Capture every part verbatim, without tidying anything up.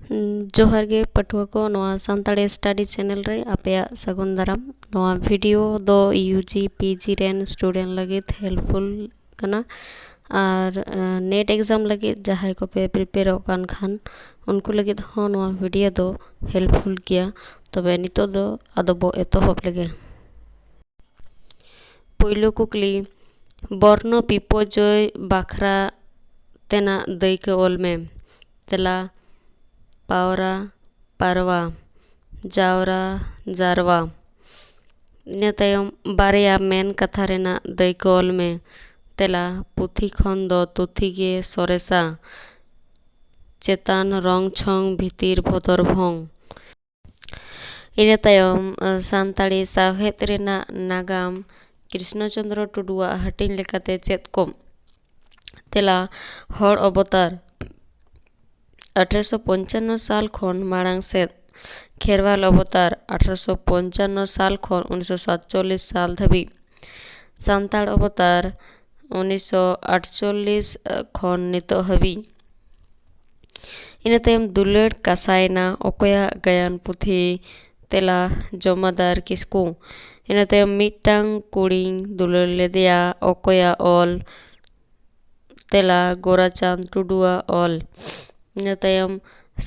ᱡᱚᱦᱟᱨ ᱜᱮ ᱯᱟᱹᱴᱷᱩᱣᱟᱹ ᱠᱚ, ᱱᱚᱣᱟ ᱥᱟᱱᱛᱟᱲᱤ study channel ᱨᱮ ᱟᱯᱮᱭᱟᱜ ᱥᱟᱹᱜᱩᱱ ᱫᱟᱨᱟᱢ᱾ ᱱᱚᱣᱟ video ᱫᱚ U G P G ᱨᱮᱱ student ᱞᱟᱹᱜᱤᱫ helpful ᱠᱟᱱᱟ, ᱟᱨ NET exam ᱞᱟᱹᱜᱤᱫ ᱡᱟᱦᱟᱸᱭ ᱠᱚᱯᱮ prepareᱚᱜ ᱠᱟᱱ ᱠᱷᱟᱱ, ᱩᱱᱠᱩ ᱞᱟᱹᱜᱤᱫ ᱦᱚᱸ ᱱᱚᱣᱟ video ᱫᱚ helpful ᱜᱮᱭᱟ᱾ ᱛᱚᱵᱮ ᱱᱤᱛᱚᱜ ᱫᱚ ᱟᱫᱚ ᱵᱚ ᱮᱛᱚᱦᱚᱵ ᱞᱮᱜᱮ᱾ ᱯᱳᱭᱞᱳ ᱠᱩᱠᱞᱤ, ᱵᱚᱨᱱᱚ ᱵᱤᱯᱚᱨᱡᱚᱭ ᱵᱟᱠᱷᱨᱟ ᱛᱮᱱᱟᱜ ᱫᱟᱹᱭᱠᱟᱹ ᱚᱞ ᱢᱮ᱾ ᱛᱮᱞᱟ, ᱯᱟᱣᱨᱟ, ᱯᱟᱨᱣᱟ, ᱡᱟᱣᱨᱟ, ᱡᱟᱨᱣᱟ᱾ ᱤᱱᱟᱹ ᱛᱟᱭᱚᱢ ᱵᱟᱨᱭᱟ ᱢᱮᱱ ᱠᱟᱛᱷᱟ ᱨᱮᱱᱟᱜ ᱫᱟᱹᱭᱠᱟᱹ ᱚᱞ ᱢᱮ᱾ ᱛᱮᱞᱟ, ᱯᱩᱛᱷᱤ ᱠᱷᱚᱱ ᱫᱚ ᱛᱩᱛᱷᱤ ᱜᱮ ᱥᱚᱨᱮᱥᱟ᱾ ᱪᱮᱛᱟᱱ ᱨᱚᱝ ᱪᱷᱚᱝ, ᱵᱷᱤᱛᱤᱨ ᱵᱷᱚᱫᱚᱨ ᱵᱷᱚᱝ᱾ ᱤᱱᱟᱹ ᱛᱟᱭᱚᱢ, ᱟ, ᱥᱟᱱᱛᱟᱲᱤ ᱥᱟᱶᱦᱮᱫ ᱨᱮᱱᱟᱜ ᱱᱟᱜᱟᱢ ᱠᱨᱤᱥᱱᱚ ᱪᱚᱸᱫᱽᱨᱚ ᱴᱩᱰᱩᱣᱟᱜ ᱦᱟᱹᱴᱤᱧ ᱞᱮᱠᱟᱛᱮ ᱪᱮᱫ ᱠᱚ? ᱛᱮᱞᱟ, ᱦᱚᱲ ᱚᱵᱚᱛᱟᱨ ᱟᱴᱷᱨᱚᱥᱚ ᱯᱚᱧᱪᱟᱱᱱᱚ ᱥᱟᱞ ᱠᱷᱚᱱ ᱢᱟᱲᱟᱝ ᱥᱮᱫ, ᱠᱷᱮᱨᱣᱟᱞ ᱚᱵᱚᱛᱟᱨ ᱟᱴᱷᱨᱚᱥᱚ ᱯᱚᱧᱪᱟᱱᱱᱚ ᱥᱟᱞ ᱠᱷᱚᱱ ᱩᱱᱤᱥᱥᱚ ᱥᱟᱛᱪᱚᱞᱞᱤᱥ ᱥᱟᱞ ᱫᱷᱟᱹᱵᱤᱡ, ᱥᱟᱱᱛᱟᱲ ᱚᱵᱚᱛᱟᱨ ᱩᱱᱤᱥᱥᱚ ᱟᱴᱪᱚᱞᱞᱤᱥ ᱠᱷᱚᱱ ᱱᱤᱛᱚᱜ ᱦᱟᱹᱵᱤᱡ᱾ ᱤᱱᱟᱹ ᱛᱟᱭᱚᱢ ᱫᱩᱞᱟᱹᱲ ᱠᱟᱥᱟᱭᱱᱟ ᱚᱠᱚᱭᱟᱜ ᱜᱟᱭᱟᱱ ᱯᱩᱛᱷᱤ? ᱛᱮᱞᱟ, ᱡᱚᱢᱟᱫᱟᱨ ᱠᱤᱥᱠᱩ᱾ ᱤᱱᱟᱹ ᱛᱟᱭᱚᱢ ᱢᱤᱫᱴᱟᱝ ᱠᱩᱲᱤᱧ ᱫᱩᱞᱟᱹᱲ ᱞᱮᱫᱮᱭᱟ ᱚᱠᱚᱭᱟᱜ ᱚᱞ? ᱛᱮᱞᱟ, ᱜᱳᱨᱟᱪᱟᱸᱫᱽ ᱴᱩᱰᱩᱣᱟᱜ ᱚᱞ᱾ ᱤᱱᱟᱹ ᱛᱟᱭᱚᱢ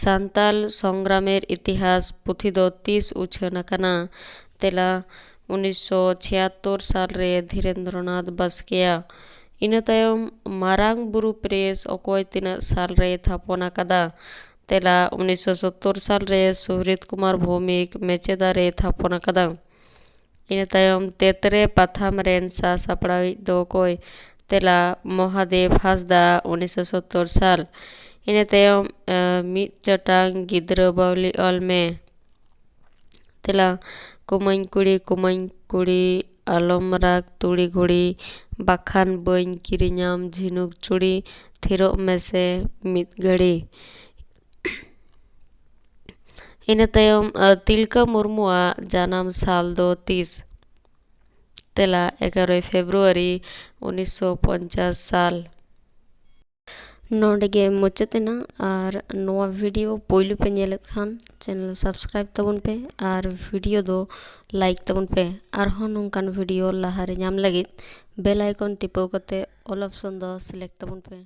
ᱥᱟᱱᱛᱟᱞ ᱥᱚᱝᱜᱨᱟᱢᱮᱨ ᱤᱛᱤᱦᱟᱥ ᱯᱩᱛᱷᱤ ᱫᱚ ᱛᱤᱥ ᱩᱪᱷᱟᱹᱱ ᱟᱠᱟᱱᱟ? ᱛᱮᱞᱟ, ᱩᱱᱤᱥᱥᱚ ᱪᱷᱤᱭᱟᱛᱛᱳᱨ ᱥᱟᱞ ᱨᱮ ᱫᱷᱤᱨᱮᱱᱫᱨᱚᱱᱟᱛᱷ ᱵᱟᱥᱠᱮᱭᱟᱜ᱾ ᱤᱱᱟᱹ ᱛᱟᱭᱚᱢ ᱢᱟᱨᱟᱝ ᱵᱩᱨᱩ ᱯᱨᱮᱥ ᱚᱠᱚᱭ ᱛᱤᱱᱟᱹᱜ ᱥᱟᱞ ᱨᱮᱭ ᱛᱷᱟᱯᱚᱱ ᱟᱠᱟᱫᱟ? ᱛᱮᱞᱟ, ᱩᱱᱤᱥᱥᱚ ᱥᱚᱛᱛᱚᱨ ᱥᱟᱞ ᱨᱮ ᱥᱩᱦᱨᱤᱛ ᱠᱩᱢᱟᱨ ᱵᱷᱳᱣᱢᱤᱠ ᱢᱮᱪᱮᱫᱟ ᱨᱮᱭ ᱛᱷᱟᱯᱚᱱ ᱟᱠᱟᱫᱟ᱾ ᱤᱱᱟᱹ ᱛᱟᱭᱚᱢ ᱛᱮᱛᱨᱮ ᱯᱟᱛᱷᱟᱢ ᱨᱮᱱ ᱥᱟᱥᱟᱯᱲᱟᱣᱤᱡ ᱫᱚ ᱚᱠᱚᱭ? ᱛᱮᱞᱟ, ᱢᱚᱦᱟᱫᱮᱵ ᱦᱟᱸᱥᱫᱟ, ᱩᱱᱤᱥᱥᱚ ᱥᱚᱛᱛᱚᱨ ᱥᱟᱞ᱾ ᱤᱱᱟᱹ ᱛᱟᱭᱚᱢ, ᱮ, ᱢᱤᱫ ᱪᱟᱴᱟᱝ ᱜᱤᱫᱽᱨᱟᱹ ᱵᱟᱹᱣᱞᱤ ᱚᱞ ᱢᱮ᱾ ᱛᱮᱞᱟ, ᱠᱩᱢᱟᱹᱧ ᱠᱩᱲᱤ, ᱠᱩᱢᱟᱹᱧ ᱠᱩᱲᱤ, ᱟᱞᱚᱢ ᱨᱟᱜᱽ ᱛᱩᱲᱤ ᱜᱷᱩᱲᱤ, ᱵᱟᱠᱷᱟᱱ ᱵᱟᱹᱧ ᱠᱤᱨᱤᱧᱟᱢ ᱡᱷᱤᱱᱩᱠ ᱪᱩᱲᱤ, ᱛᱷᱤᱨᱚᱜ ᱢᱮᱥᱮ ᱢᱤᱫ ᱜᱷᱟᱹᱲᱤ᱾ ᱤᱱᱟᱹ ᱛᱟᱭᱚᱢ, ᱟ, ᱛᱤᱞᱠᱟᱹ ᱢᱩᱨᱢᱩᱣᱟᱜ ᱡᱟᱱᱟᱢ ᱥᱟᱞ ᱫᱚ ᱛᱤᱥ? ᱛᱮᱞᱟ, ᱮᱜᱟᱨᱚᱭ ᱯᱷᱮᱵᱽᱨᱩᱣᱟᱨᱤ ᱩᱱᱤᱥᱥᱚ ᱯᱚᱧᱪᱟᱥ ᱥᱟᱞ᱾ ᱱᱚᱰᱮ ᱜᱮ ᱢᱩᱪᱟᱹᱫ ᱮᱱᱟ᱾ ᱟᱨ ᱱᱚᱣᱟ video ᱯᱳᱭᱞᱳ ᱯᱮ ᱧᱮᱞᱮᱫ ᱠᱷᱟᱱ channel subscribe ᱛᱟᱵᱚᱱ ᱯᱮ ᱟᱨ video ᱫᱚ like ᱛᱟᱵᱚᱱ ᱯᱮ᱾ ᱟᱨᱦᱚᱸ ᱱᱚᱝᱠᱟᱱ video ᱞᱟᱦᱟᱨᱮ ᱧᱟᱢ ᱞᱟᱹᱜᱤᱫ bell icon ᱴᱤᱯᱟᱹᱣ ᱠᱟᱛᱮ all option ᱫᱚ select ᱛᱟᱵᱚᱱ ᱯᱮ᱾